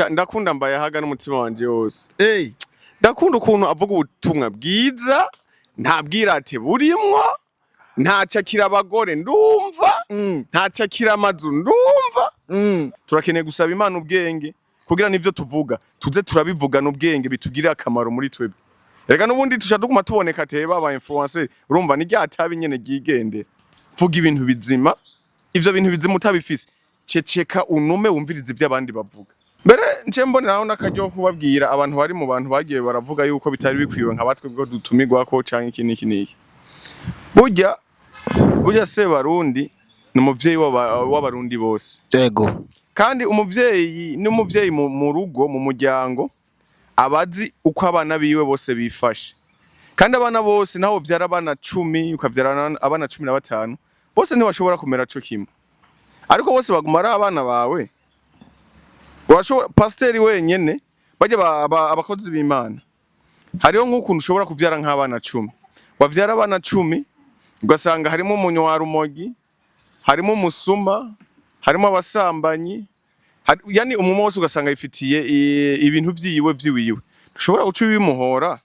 Ndakunda Mbayahaga n'umutima wanje wose. Hey. Ndakunda ukuntu avuga ubutumwa bwiza, nta bwirate burimwo, ntacakira abagore ndumva, ntacakira amazu ndumva. Turakeneye gusaba Imana ubwenge kugira nivyo tuvuga tuze turabivugana ubwenge, bitugirire akamaro muri twebwe. Reka n'ubundi tuca duguma tuboneka teba aba influencer, urumva ni rya tabi nyene ryigendera. Vuga ibintu bizima, ivyo bintu bizima utabifise ceceka, unume wumvirize ivyo abandi bavuga. Mbere nce mboneraho n'akaryo ko kubabwira abantu bari mu bantu bagiye baravuga yuko bitari bikwiwe nka batwe bwo dutumirwako canke iki n'iki n'iki. Burya burya Sebarundi ni umuvyeyi w'Abarundi bose. Kandi umuvyeyi n'umuvyeyi mu rugo, mu muryango, abazi uko abana biwe bose bifashe. Kandi abana bose, naho uvyara abana 10, ukavyara abana 15, bose ntibashobora kumera co kimwe, ariko bose baguma ari abana bawe. Urashobora pasiteri wenyene bajya abakozi b'Imana, hariho nk'ukuntu ushobora kuvyara nk'abana 10, wavyara abana 10 ugasanga harimo umunywarumogi, harimo umusuma, harimo abasambanyi, yani umwe wose ugasanga yifitiye ibintu vyiwe vyiwiwe, dushobora guca ibimuhora.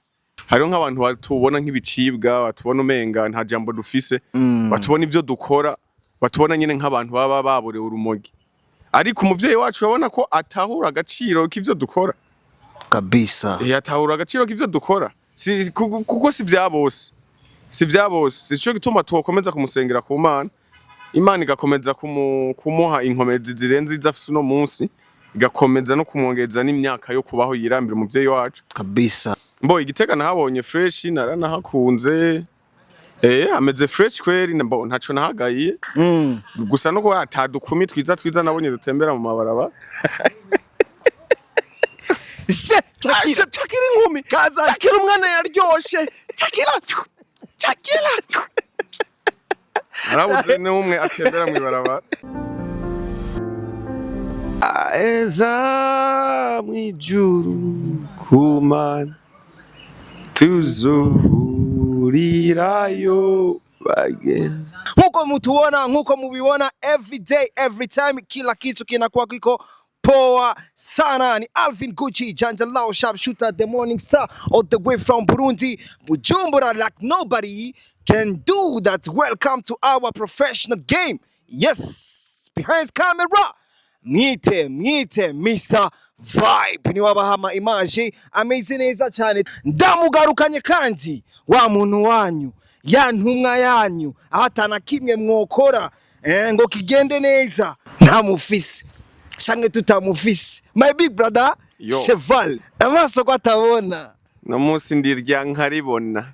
Hariho nk'abantu batubona nk'ibicibwa, batubona umenga nta jambo dufise, batubona ivyo dukora, batubona nyene nk'abantu baba baborewe urumogi, ariko umuvyeyi wacu urabona ko atahura agaciro k'ivyo dukora. Atahura agaciro k'ivyo dukora, si kuko si vya bose, si vya bose. Sico gituma tukomeza kumusengera ku Mana, Imana igakomeza kumuha inkomezi zirenze izo afise uno munsi, igakomeza no kumwongeza n'imyaka yo kubaho, yirambira umuvyeyi wacu. Mbo Igitega nahabonye fresh, naranahakunze, ameze fresh kweri, mbo ntaco nahagayiye. Gusa no kuba atadukumi twiza twiza nabonye dutembera mu mabarabara. She, Asha, cakira inkumi, cakira umwana yaryoshe, cakira, cakira. Narabuze n'umwe atembera mw'ibarabara. Aeza mw'ijuru kumana tuzohurirayo bagenzi. Nkuko mutubona, nkuko mubibona, every day, every time, kila kitu kinakuwa kiko poa sana. Ni Alvin Gucci Janja Lao, sharpshooter, the morning star, all the way from Burundi, Bujumbura, like nobody can do that. Welcome to our professional game. Yes, behind camera mwite mwite Mr Vibe, ni wabahama image ameze neza cyane. Ndamugarukanye kandi wa muntu wanyu, ya ntumwa yanyu, aho atana kimwe mwokora ngo kigende neza ntamufise canke tutamufise, my big brother. Yo. Cheval, amaso ko atabona? No munsi ndirya nkaribona,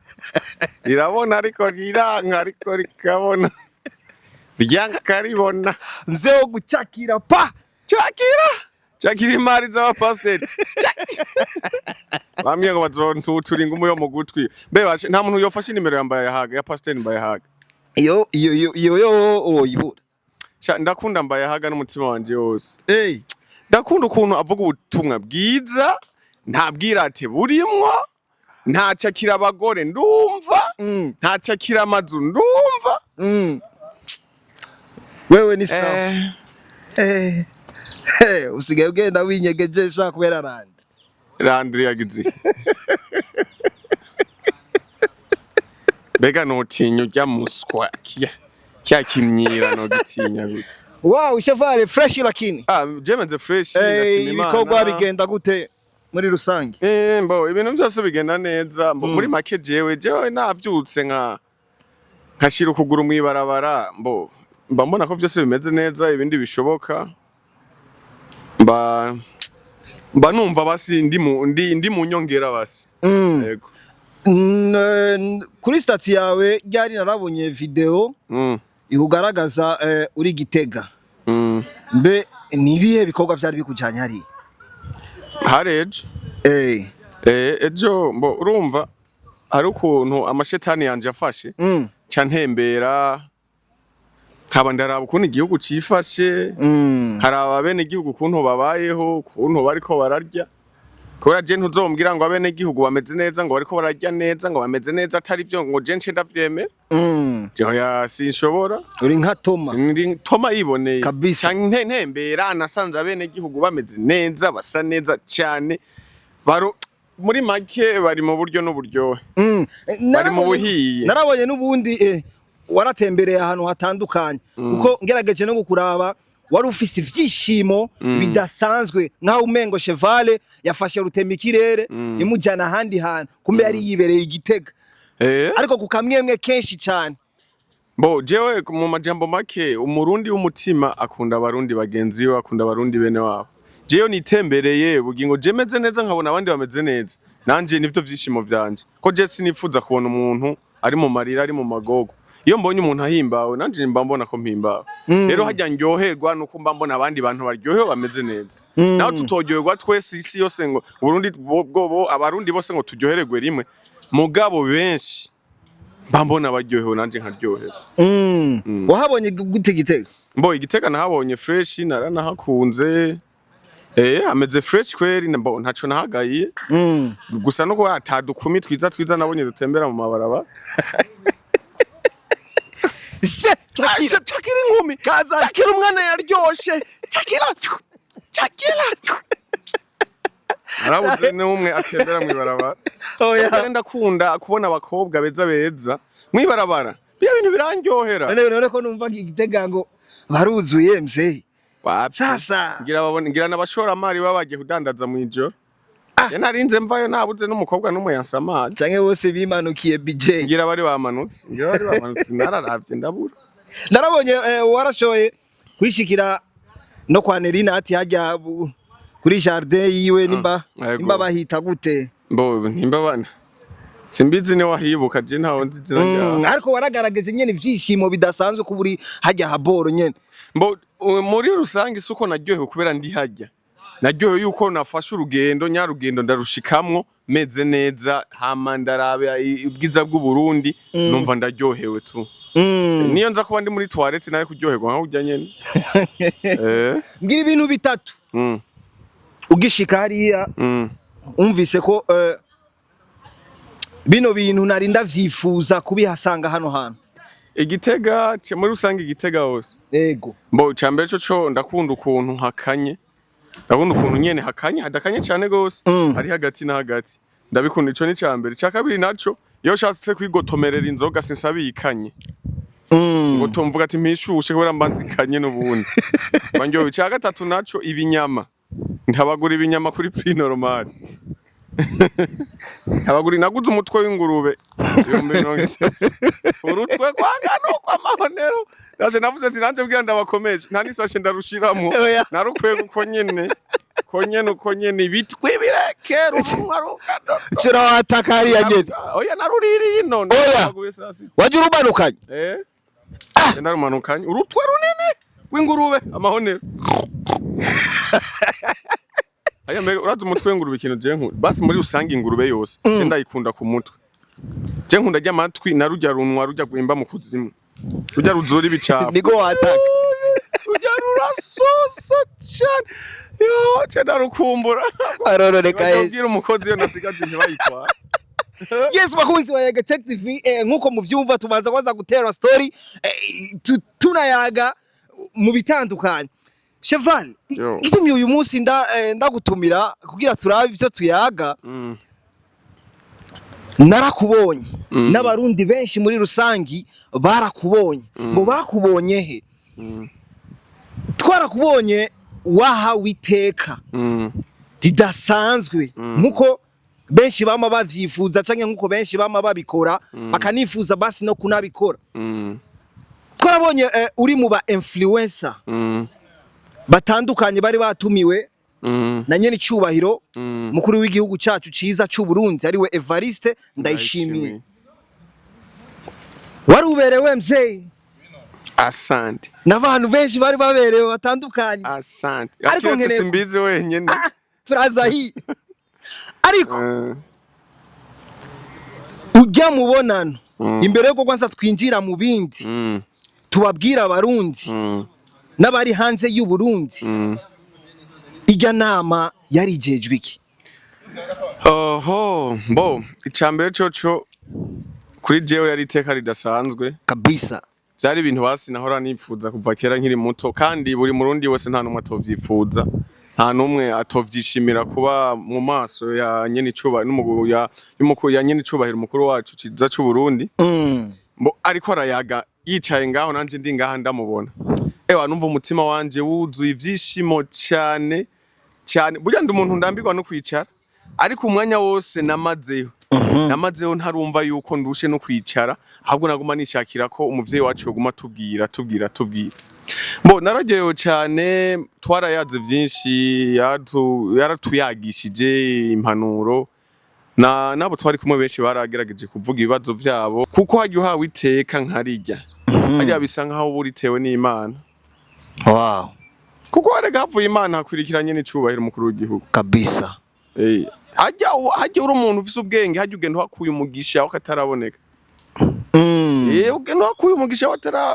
rirabona ariko riranka, ariko rikabona, rya nkaribona. Mzee wo gucakira pa. Cakira, cakira imari z'abapasiteri. Bambwiye ngo bazontutura ingumu yo mu gutwi. Mbe bashe, nta muntu yofashe inimero ya Mbayahaga, ya pasiteri Mbayahaga? Iyo iyo iyo iyo yo oyibura. Sha, ndakunda Mbayahaga n'umutima wanje wose. Hey. Ndakunda ukuntu avuga ubutumwa bwiza, nta bwirate burimwo, ntacakira abagore ndumva, ntacakira amazu ndumva. Wewe ni sawa. Usigaye ugenda winyegeje sha kubera randi. Landry yagize iki? Mbega notinya urya muswa kya kimyira, nogitinya gute? Wow, Chevale, fresh lakini. Ah, je meze fresh, ndashima Imana. Ibikorwa bigenda gute muri rusange? Mbo ibintu byose bigenda neza. Mbo muri make jewe navyutse nkashira ukuguru mw'ibarabara, mbo mba mbona ko byose bimeze neza, ibindi bishoboka mba numva basi ndi mu nyongera basi. Yego. Kuri statut yawe ryari narabonye video ikugaragaza uri Gitega. Mbe ni ibihe bikorwa vyari bikujanye hariya? Hari ejo. Ejo mbo urumva hari ukuntu amashetani yanje afashe, ca ntembera, nkaba ndaraba ukuntu igihugu cifashe, nkaraba bene igihugu ukuntu babayeho, ukuntu bariko bararya. Kubera je ntuzombwira ngo abenegihugu bameze neza, ngo bariko bararya neza, ngo bameze neza, atari vyo ngo je nce ndavyemera. Oya, sinshobora. Uri nka Toma. Ndi Toma yiboneye. Kabisa. Canke ntembera nasanze abenegihugu bameze neza, basa neza cyane, baro muri make bari mu buryo n'uburyohe. Bari mu buhiye. Narabonye n'ubundi waratembereye ahantu hatandukanye, kuko ngerageje no kukuraba wari ufise ivyishimo bidasanzwe, nkaho umengo Chevale yafashe rutema ikirere imujyana ahandi hantu, kumbe yari yibereye Igitega, ariko ku kamwemwe kenshi cyane. Bo jewe mu majambo make, Umurundi w'umutima akunda Abarundi bagenzi we, akunda Abarundi bene wabo. Jewe nitembereye bugingo je meze neza, nkabona abandi bameze neza, nanje nivyo vyishimo vyanje, ko je sinipfuza kubona umuntu ari mu marira, ari mu magogo. Iyo mbonye umuntu ahimbawe, nanje mba mbona ko mpimbawe. Rero hajya ndyoherwa nuko mba mbona abandi bantu baryohewe, bameze neza. Naho tutoryoherwa twese isi yose, ngo Uburundi bwo Abarundi bose ngo turyohererwe rimwe, mugabo benshi mba mbona baryohewe, nanje nkaryoherwa. Wahabonye gute Gitega? Mbo Igitega nahabonye fresh, naranahakunze. Ameze fresh kweri, mbo ntaco nahagayiye. Gusa no kuba atadukumi twiza twiza nabonye dutembera mu mabarabara. She Shakira. Shakira inkumi. Shakira umwana yaryoshe. Shakira. Shakira. Narabuze n'umwe atembera mw'ibarabara. Oya. Mbere ndakunda kubona abakobwa beza beza mw'ibarabara. Biya bintu birandyohera. None ko numva Igitega ngo baruzuye, mzee? Wapi? Sasa. Ngira babone, ngira n'abashoramari baba bagiye kudandaza mw'ijoro. Je narinze mvayo nabuze n'umukobwa n'umwe yansamaje. Canke bose bimanukiye BJ. Ngira bari bamanutse, ngira bari bamanutse, nararavye ndabura. Narabonye warashoboye kwishikira no kwa Nerina ati hajya kuri jardin yiwe, nimba yego. nimba bahita gute? Mbo nimba bana simbizi, ni wahibuka, je ntaho nzi izina ryawe. Ariko waragaragaje nyene ivyishimo bidasanzwe kuba uri hajya haboro nyene. Mbo muri rusange isuko naryohewe kubera ndi hajya, naryohewe yuko nafashe urugendo nyarugendo ndarushikamwo meze neza, hama ndarabe ubwiza bw'Uburundi, numva ndaryohewe tu. Niyo nza kuba ndi muri toilette nari kuryoherwa nka kurya nyene. Mbwira ibintu bitatu ugishika hariya umvise ko bino bintu nari ndavyifuza kubihasanga hano hantu. Igitega muri rusange, Igitega hose? Yego. Mbo icambere co ndakunda ukuntu hakanye, ndakunda ukuntu nyene hakanye, hadakanye cane gose, ari hagati na hagati, ndabikunda. Ico ni icambere. Ica kabiri naco, iyo ushatse kwigotomerera inzoga sinsabikanye, ngo tumvuga ati mpishushe, kubera mba nzikanye n'ubundi mba ndyohewe. Ica gatatu naco, ibinyama ntabagura ibinyama kuri prix normal, ntabagura. Naguze umutwe w'ingurube 30,000, urutwe kwanga nuko amahonero. Ndaje navuze ati nanje bwira ndabakomeje, nta n'isashe ndarushiramwo. Oya. Narukwiye uko nyene, ko nyene, uko nyene, ibitwi birekera urunwa rukado. Cura wataka hariya nyene. Oya, naruririye ino. Oya. Naguye saa sita. Wajya urumanukanye? Eh, ndarumanukanye urutwe runini rw'ingurube, amahonero. Aya mbega urazi umutwe w'ingurube, ikintu je nkunda basi muri rusange, ingurube yose je ndayikunda ku mutwe. Je nkunda ry'amatwi na rujya runwa rujya gwimba mu kuzimu, rujya ruzura ibicafu. Niko wataka. Rujya rurasosa cyane, yo je ndarukumbura. Arororeka yese. Babwira umukozi iyo nasigaje ntibayitwara. Yes, bakunzi wa Yaga Tech TV, nkuko muvyumva tubanza kwanza gutera story, tunayaga mu bitandukanye. Cheval, Yo. igitumye uyu munsi ndagutumira kugira turabe ivyo tuyaga, narakubonye n'Abarundi benshi muri rusangi barakubonye. Ngo bakubonye he? Twarakubonye wahawe iteka ridasanzwe, nkuko benshi bama bavyifuza canke nkuko benshi bama babikora bakanifuza basi no kunabikora. Twarabonye uri mu ba influencer batandukanye bari batumiwe na nyene icubahiro mukuru w'igihugu cyacu ciza c'u Burundi, ariwe Evariste Ndayishimiye. Wari uberewe, mzee. Asante. N'abantu benshi bari baberewe batandukanye. Asante. Ariko Ariko nkeneye simbizi wenyene. Turaza hi, ariko ujya mubonano, imbere yuko kwanza twinjira mu bindi, tubabwira Abarundi n'abari hanze y'u Burundi, ijya nama yarijejwe iki? Oho, mbo icambere coco kuri jewe yari iteka ridasanzwe. Kabisa. Vyari ibintu basi nahora nipfuza kuva kera nkiri muto, kandi buri murundi wese nta numwe atovyifuza, nta numwe atovyishimira kuba mu maso ya nyene icubahiro n'umuguru ya y'umukuru ya nyene icubahiro umukuru wacu ciza c'u Burundi. Mbo ariko arayaga yicaye ngaho, nanje ndi ngaha ndamubona, ewa numva umutima wanje wuzuye ivyishimo cyane cyane. Burya ndi umuntu ndambirwa no kwicara, ariko umwanya wose namazeho ntarumva yuko ndushe no kwicara, ahubwo naguma nishakira ko umuvyeyi wacu yoguma atubwira, tubwira, tubwira. Mbo nararyohewe cyane, twarayaze vyinshi, yaratuyagishije impanuro na nabo twari kumwe benshi baragerageje kuvuga ibibazo vyabo, kuko harya uhawe iteka nkarirya harya bisa nkaho uba uritewe n'Imana. Kuko harega havuye Imana hakwirikiranye n'icubahiro umukuru w'igihugu. Kabisa. Harya uri umuntu ufise ubwenge, harya ugenda uhakuye umugisha wakataraboneka. Ugenda uhakuye umugisha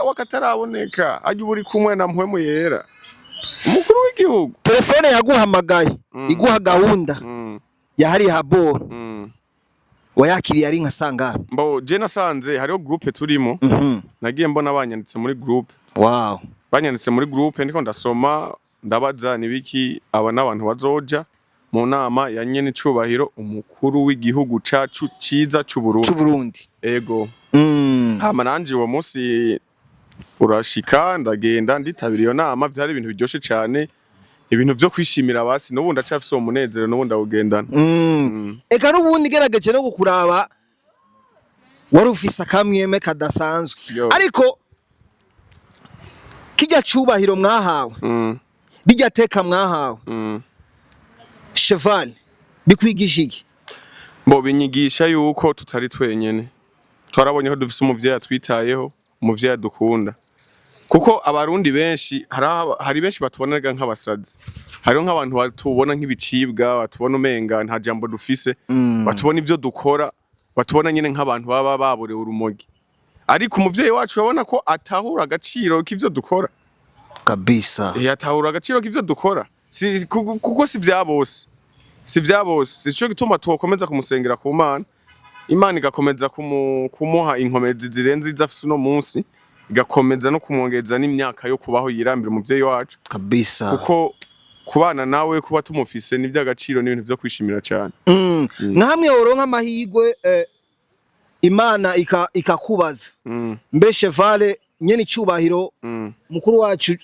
wakataraboneka, harya uba uri kumwe na mpwemu yera umukuru w'igihugu. Telefone yaguhamagaye iguha gahunda yahari haboro, wayakiriye ari nka sangahe? Mbo je nasanze hariho groupe turimo, nagiye mbona banyanditse muri groupe. Banyanditse muri groupe, ndiko ndasoma, ndabaza nibiki, aba n'abantu bazoja mu nama ya nyene icubahiro umukuru w'igihugu cacu ciza c'u Burundi. C'Uburundi. Ego. Hama nanje uwo munsi urashika, ndagenda nditabira iyo nama. Vyari ibintu biryoshe cane, ibintu vyo kwishimira basi n'ubu ndacafise uwo munezero, n'ubu ndawugendana. Eka n'ubundi gerageje no kukuraba wari ufise akamweme kadasanzwe. Yo. Ariko kijya cubahiro mwahawe, bijya teka mwahawe, Cheval, bikwigisha iki? Bo binyigisha yuko tutari twenyene, twarabonye ko dufise umuvyeyi atwitayeho, umuvyeyi adukunda, kuko abarundi benshi hari benshi batubonaga nk'abasazi, hariho nk'abantu batubona nk'ibicibwa, batubona umenga nta jambo dufise, batubona ivyo dukora, batubona nyene nk'abantu baba baborewe urumogi, ariko umuvyeyi wacu urabona ko atahura agaciro k'ivyo dukora. Kabisa. Atahura agaciro k'ivyo dukora, si kuko si vya bose, si vya bose. Sico gituma tukomeza kumusengera ku Mana, Imana igakomeza kumuha inkomezi zirenze izo afise uno munsi, igakomeza no kumwongeza n'imyaka yo kubaho, yirambira umuvyeyi wacu. Kabisa. Kuko kubana nawe, kuba tumufise, ni ivy'agaciro, n'ibintu vyo kwishimira cane. Nka hamwe woronka amahirwe, Imana ikakubaza, mbe Cheval, nyene icubahiro mukuru wacu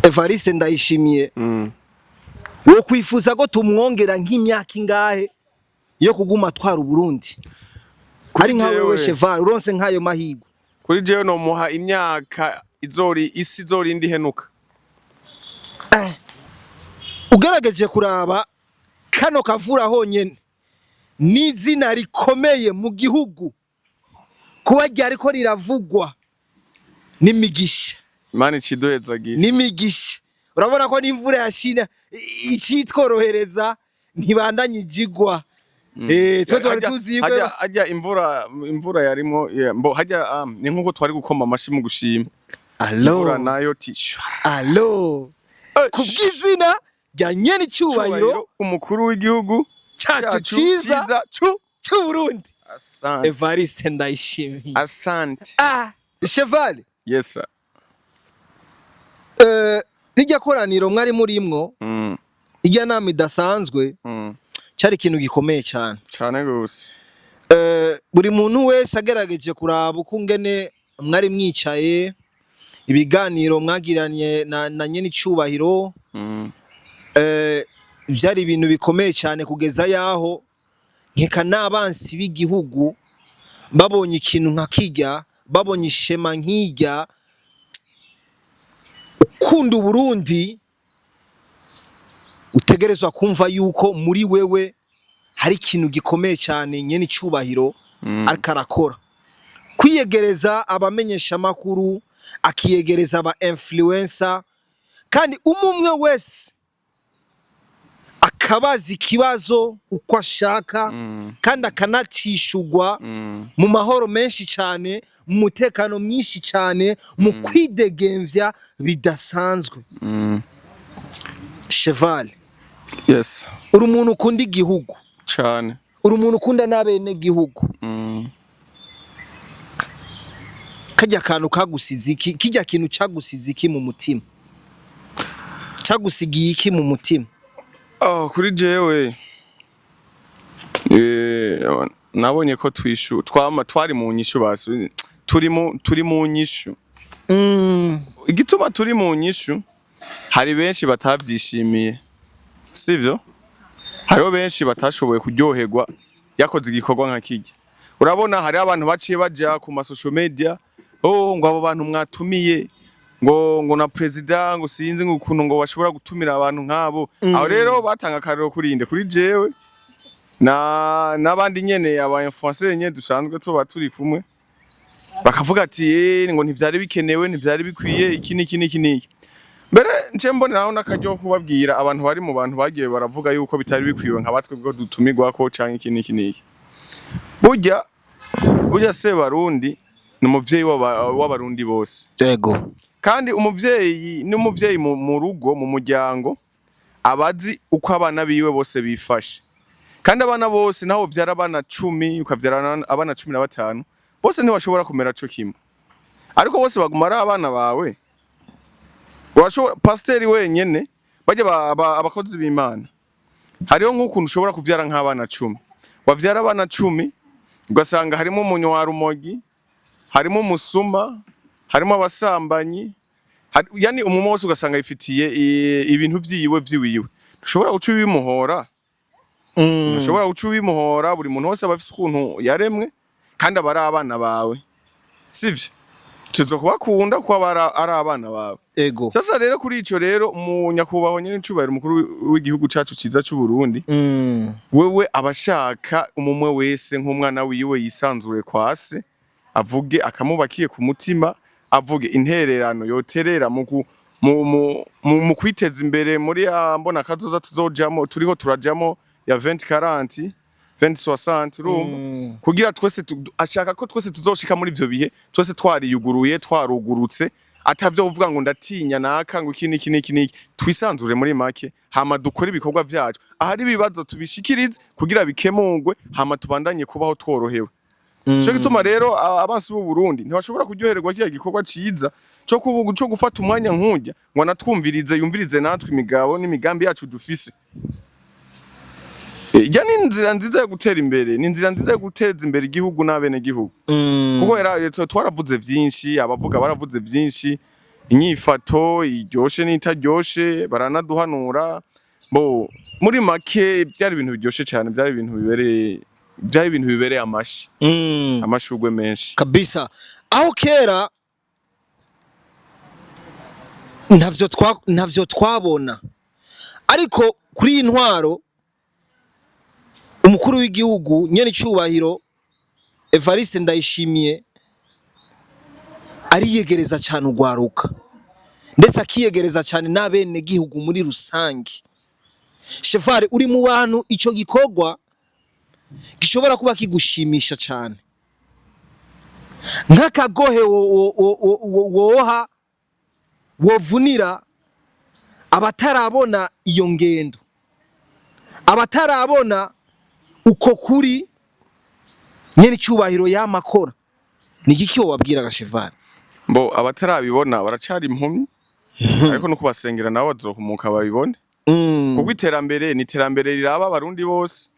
Evariste Ndayishimiye, wo kwifuza ko tumwongera nk'imyaka ingahe yo kuguma atwara Uburundi? Ari nka wewe Cheval, uronse nk'ayo mahirwe. Kuri jewe nomuha imyaka izori isi izorinda ihenuka. Ugerageje kuraba kano kavura honyene n'izina rikomeye mu gihugu kuba ryariko riravugwa n'imigisha. Imana iciduhezagira. N'imigisha, urabona ko n'imvura yashina icitworohereza, ntibandanye ijigwa. Twe twari tuzi yuko Hajya imvura yarimo, yeah, mbo hajya ni nkuko twari gukoma amashi mu gushima alo imvura nayo ti shwa. Alo, kubw'izina rya nyene icubahiro umukuru w'igihugu cacu ciza cu c'Uburundi, asante. Evariste Ndayishimiye. Asante. Ah, Cheval. Yes sir. Rirya koraniro mwari murimwo, irya nama idasanzwe, cyari ikintu gikomeye cyane. Cane gose. Buri muntu wese agerageje kuraba uko ngene mwari mwicaye, ibiganiro mwagiranye na nyene icubahiro, vyari ibintu bikomeye cyane kugeza yaho nkeka n'abansi b'igihugu babonye ikintu nka kirya, babonye ishema nk'irya, ukunda Uburundi utegerezwa kumva yuko muri wewe hari ikintu gikomeye cyane nyene icubahiro ariko arakora, kwiyegereza abamenyesha makuru, akiyegereza aba influencer, kandi umwe wese akabaza ikibazo uko ashaka, kandi akanacishugwa mu mahoro menshi cyane, mu mutekano mwinshi cyane, mu kwidegemvya bidasanzwe. Cheval. Yes. Uri umuntu ukunda igihugu. Cane. Uri umuntu ukunda n'abene gihugu. Kajya kantu kagusize iki? Kijya kintu cagusize iki mu mutima? Cagusigiye iki mu mutima? Oh, kuri jewe nabonye ko twishu twama twari mu nyishu, basi turi mu nyishu. Igituma turi mu nyishu, hari benshi batavyishimiye, sivyo? Hariho benshi batashoboye kuryoherwa yakoze igikorwa nka kirya. Urabona hariho abantu baciye baja ku ma social media, oh, ngo abo bantu mwatumiye, ngo na president, ngo sinzi ngo ukuntu ngo bashobora gutumira abantu nk'abo. Aho rero batanga akarero kuri inde? Kuri jewe na n'abandi nyene, aba influencer nyene dusanzwe tuba turi kumwe, bakavuga ati ngo ntivyari bikenewe, ntivyari bikwiye, iki n'iki n'iki n'iki. Mbere nce mboneraho n'akaryo ko kubabwira abantu bari mu bantu bagiye baravuga yuko bitari bikwiwe nka batwe bwo dutumirwako canke iki n'iki n'iki. Burya burya se Barundi ni umuvyeyi w'Abarundi bose. Kandi umuvyeyi n'umuvyeyi mu rugo, mu muryango, abazi uko abana biwe bose bifashe. Kandi abana bose, naho uvyara abana 10, ukavyara abana 15, bose ntibashobora kumera co kimwe, ariko bose baguma ari abana bawe. Urashobora pasiteri wenyene bajya abakozi b'Imana, hariho nk'ukuntu ushobora kuvyara nk'abana 10, wavyara abana 10 ugasanga harimo umunywarumogi, harimo umusuma, harimo abasambanyi, yani umwe wose ugasanga yifitiye ibintu vyiwe vyiwiwe. Ushobora guca ubimuhora. Ushobora guca ubimuhora. Buri muntu wese aba afise ukuntu yaremwe, kandi aba ari abana bawe, sivyo? Tuzo kubakunda kuko aba ari abana bawe. Sasa rero kuri ico rero, mu nyakubahwa nyene icubahiro umukuru w'igihugu cacu ciza c'u Burundi, wewe abashaka umumwe wese nk'umwana wiwe yisanzuye kwase, avuge akamubakiye ku mutima, avuge intererano yoterera mu kwiteza imbere muri ya mbona kazoza tuzojamo, turiho turajamo, ya 2040, 2060, urumva? Kugira twese ashaka ko twese tuzoshika muri ivyo bihe twese twariyuguruye, twarugurutse, atavyo kuvuga ngo ndatinya naka, ngo iki niki niki niki. Twisanzure muri make, hama dukore ibikorwa vyacu, ahari ibibazo tubishikirize kugira bikemurwe, hama tubandanye kubaho tworohewe. Ico gituma rero abansi b'u Burundi ntibashobora kuryohererwa kiriya gikorwa ciza co gufata umwanya nk'urya ngo anatwumvirize, yumvirize natwe imigabo n'imigambi yacu dufise. Irya ni inzira nziza yo gutera imbere, ni inzira nziza yo guteza imbere igihugu n'abenegihugu. Kuko twaravuze vyinshi, abavuga baravuze vyinshi, inyifato iryoshe n'itaryoshe, baranaduhanura. Bo muri make byari ibintu biryoshe cyane, byari ibintu bibereye amashi, amashurwe menshi. Kabisa. Aho kera ntavyo twabona, ariko kuri iyi ntwaro umukuru w'igihugu nyene icubahiro Evariste Ndayishimiye ariyegereza cyane urwaruka, ndetse akiyegereza cyane n'abene gihugu muri rusange. Cheval, uri mu bantu ico gikorwa gishobora kuba kigushimisha cyane, nk'akagohe woha wovunira abatarabona iyo ngendo, abatarabona uko kuri nyene icyubahiro yamakora, ni iki wobabwira gashevali? Mbo abatarabibona baracari impumyi, ariko no kubasengera nabo bazohumuka babibone, kuko iterambere ni iterambere riraba Abarundi bose.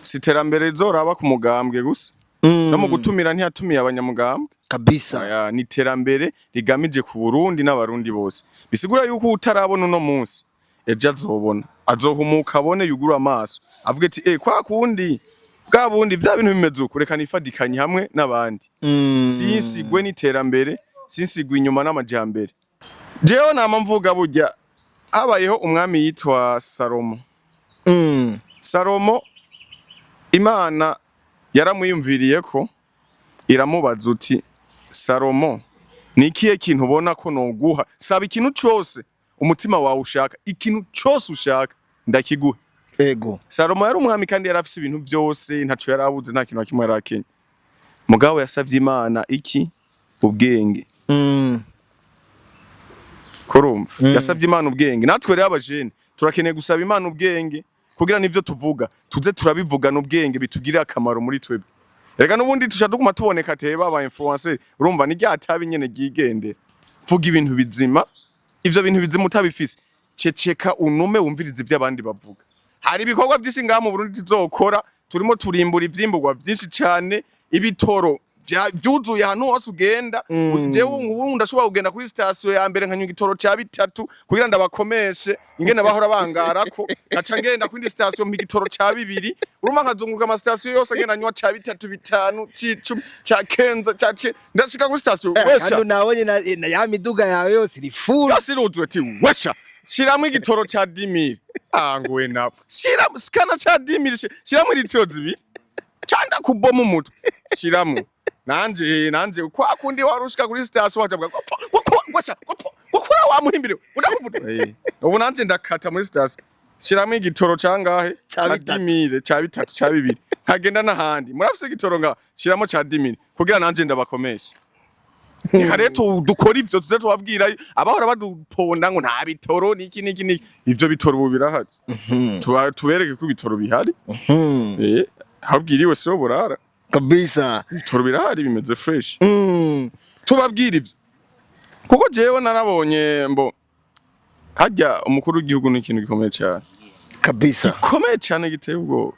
Si iterambere rizoraba ku mugambwe gusa. No mu gutumira ntiyatumiye abanyamugambwe. Kabisa. Aya, ni iterambere rigamije ku Burundi n'Abarundi bose. Bisigura yuko utarabona uno munsi, ejo azobona, azohumuka abone, yugura amaso avuge ati kwa kundi bwa bundi vya bintu bimeze uku, reka nifadikanye hamwe n'abandi, sinsigwe n'iterambere, sinsigwe inyuma n'amajambere. Jewe nama mvuga, burya habayeho umwami yitwa Salomo. Salomo, Imana yaramwiyumviriye ko iramubaza uti: "Salomo, ni ikihe kintu ubona ko noguha? Saba ikintu cose umutima wawe ushaka, ikintu cose ushaka ndakiguha." Salomo yari umwami kandi yari afise ibintu vyose, ntaco yari abuze, nta kintu na kimwe yari akenye. Mugabo yasavye Imana iki? Ubwenge. Kurumva, yasabye Imana ubwenge. Natwe rero abajene turakeneye gusaba Imana ubwenge kugira nivyo tuvuga tuze turabivugana ubwenge, bitugirire akamaro muri twebwe. Rega n'ubundi tuca duguma tuboneka teba aba influencer. Urumva, ni rya tabi nyene ryigendera. Vuga ibintu bizima. Ivyo bintu bizima utabifise, ceceka, unume, wumvirize ivyo abandi bavuga. Hari ibikorwa vyinshi ngaha mu Burundi tuzokora. Turimo turimbura ivyimburwa vyinshi cane, ibitoro vyuzuye ahantu hose ugenda. Jewe ubu ndashobora kugenda kuri sitasiyo ya mbere nkanywa igitoro ca bitatu kugira ndabakomeshe ingene bahora bangarako, nkaca ngenda kwindi sitasiyo mpa igitoro ca bibiri. Urumva, nkazunguruka amasitasiyo yose ngenda nywa ca bitatu, bitanu, c'icumi, ca kenza, ndashika kuri sitasiyo, wesha. Kandi nabonye na ya miduga yawe yose iri full. Yose iruzuye. Ati: "Wesha, shiramwo igitoro ca 10 000." Anguwe nawe, shiramo sikana ca 10 000, shiramwo litiro 2 canda kuboma umutwe, shiramo. Nanje kwa kundi wari ushika kuri sitasiyo wajavuga wesha gukura wamuhimbire udakuvuga. Ubu nanje ndakata muri sitasiyo, shiramo igitoro cangahe? Ca Ca bitatu. 10 000, ca bitatu, ca bibiri. Nkagenda n'ahandi: "Murafise igitoro nga?" Shiramo ca 10 000 kugira nanje ndabakomeshe. Reka rero dukora ivyo, tuze tubabwira abahora baduponda ngo nta bitoro, niki niki niki. Ivyo bitoro ubu birahari. Tubereke ko ibitoro bihari. Habwiriwe siho burara. Kabisa. Ibitoro birahari, bimeze fresh. Tubabwira ivyo kuko jewe narabonye mbo harya umukuru w'igihugu ni ikintu gikomeye cyane. Kabisa. Gikomeye cyane, giteye ubwoba.